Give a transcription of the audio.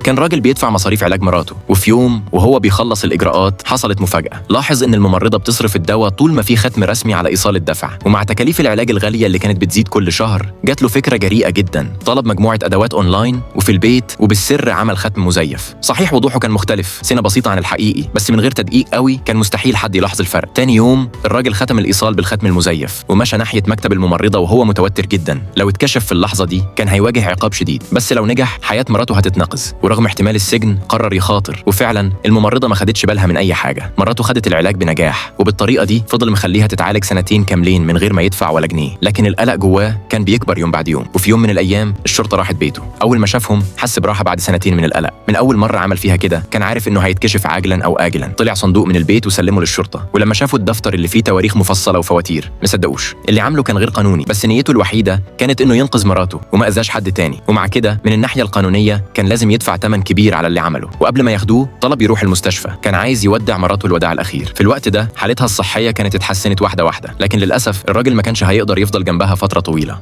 كان راجل بيدفع مصاريف علاج مراته، وفي يوم وهو بيخلص الإجراءات حصلت مفاجأة. لاحظ إن الممرضة بتصرف الدواء طول ما في ختم رسمي على إيصال الدفع، ومع تكاليف العلاج الغالية اللي كانت بتزيد كل شهر جات له فكرة جريئة جدا. طلب مجموعة أدوات أونلاين وفي البيت، وبالسر عمل ختم مزيف. صحيح وضوحه كان مختلف سنة بسيطة عن الحقيقي، بس من غير تدقيق قوي كان مستحيل حد يلاحظ الفرق. تاني يوم الراجل ختم الإيصال بالختم المزيف ومشى ناحية مكتب الممرضة وهو متوتر جدا. لو اتكشف في اللحظة دي كان هيواجه عقاب شديد، بس لو نجح حياة مراته هتتنقذ. ورغم احتمال السجن قرر يخاطر، وفعلا الممرضة ما خدتش بالها من أي حاجة. مراته خدت العلاج بنجاح، وبالطريقة دي فضل مخليها تتعالج سنتين كاملين من غير ما يدفع ولا جنيه. لكن القلق جواه كان بيكبر يوم بعد يوم. وفي يوم من الأيام الشرطة راحت بيته. أول ما شافهم حس براحة بعد سنتين من القلق. من أول مرة عمل فيها كده كان عارف إنه هيتكشف عاجلا أو آجلا. طلع صندوق من البيت وسلمه للشرطة، ولما شافوا الدفتر اللي فيه تواريخ مفصلة وفواتير مصدقوش. اللي عمله كان غير قانوني، بس نيته الوحيدة كانت إنه ينقذ مراته وما أذاش حد تاني. ومع كده من الناحية القانونية كان لازم يدفع ثمن كبير على اللي عمله. وقبل ما ياخدوه طلب يروح المستشفى، كان عايز يودع مراته الوداع الأخير. في الوقت ده حالتها الصحية كانت اتحسنت واحدة واحدة، لكن للأسف الراجل ما كانش هيقدر يفضل جنبها فترة طويلة.